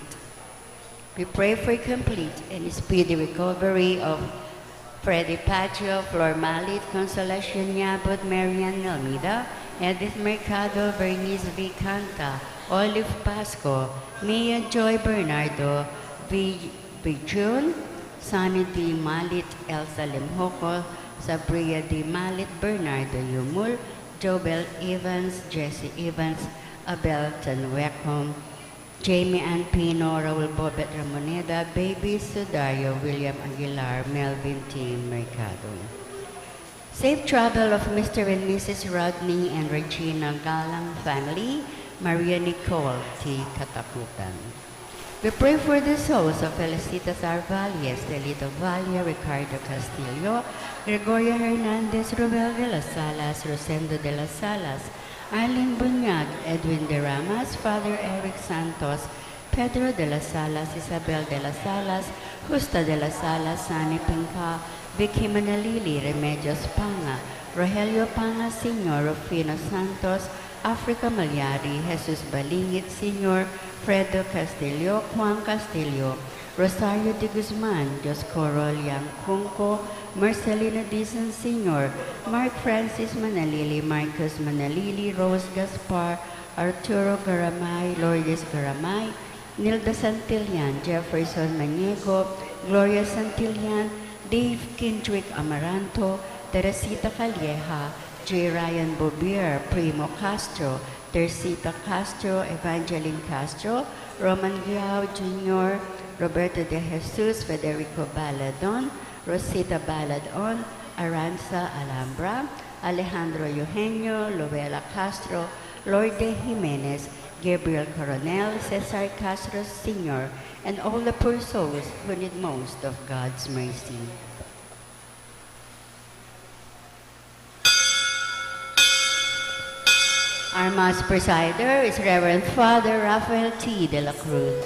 We pray for complete and speedy recovery of Freddy Pacho, Flor Malit, Consolacion Yabut, Marian Almeida, Edith Mercado, Bernice Vicanta, Olive Pasco, Mia Joy Bernardo, Vi-, Vijun, Sonny D. Malit, Elsa Limhoco, Sabria D. Malit, Bernardo Yumul, Jobel Evans, Jesse Evans, Abel Tanhueco, Jamie Ann Pino, Raul Bobet Ramoneda, Baby Sudario, William Aguilar, Melvin T. Mercado. Safe travel of Mister and Missus Rodney and Regina Galang family, Maria Nicole T. Katakutan. We pray for the souls of Felicitas R. Valle, Estelito Valle, Ricardo Castillo, Gregoria Hernandez, Rubel de las Alas, Rosendo de las Alas, Arlene Buñag, Edwin de Ramas, Father Eric Santos, Pedro de las Alas, Isabel de las Alas, Justa de las Alas, Sani Pinca, Vicky Manalili, Remedios Panga, Rogelio Panga Senior, Rufino Santos, Africa Malyari, Jesus Balingit Senior, Fredo Castillo, Juan Castillo, Rosario de Guzman, Dioscoro Liang Cunco, Marcelino Dizon Senior, Mark Francis Manalili, Marcos Manalili, Rose Gaspar, Arturo Garamay, Lourdes Garamay, Nilda Santillan, Jefferson Maniego, Gloria Santillan, Dave Kindrick Amaranto, Teresita Calleja, J. Ryan Bobier, Primo Castro, Teresita Castro, Evangeline Castro, Roman Liao Junior, Roberto de Jesus, Federico Baladon, Rosita Baladon, Aranza Alhambra, Alejandro Eugenio, Lovela Castro, Lourdes Jimenez, Gabriel Coronel, Cesar Castro Senior, and all the poor souls who need most of God's mercy. Our Mass presider is Reverend Father Rafael T. de la Cruz.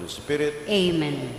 Spirit. Amen.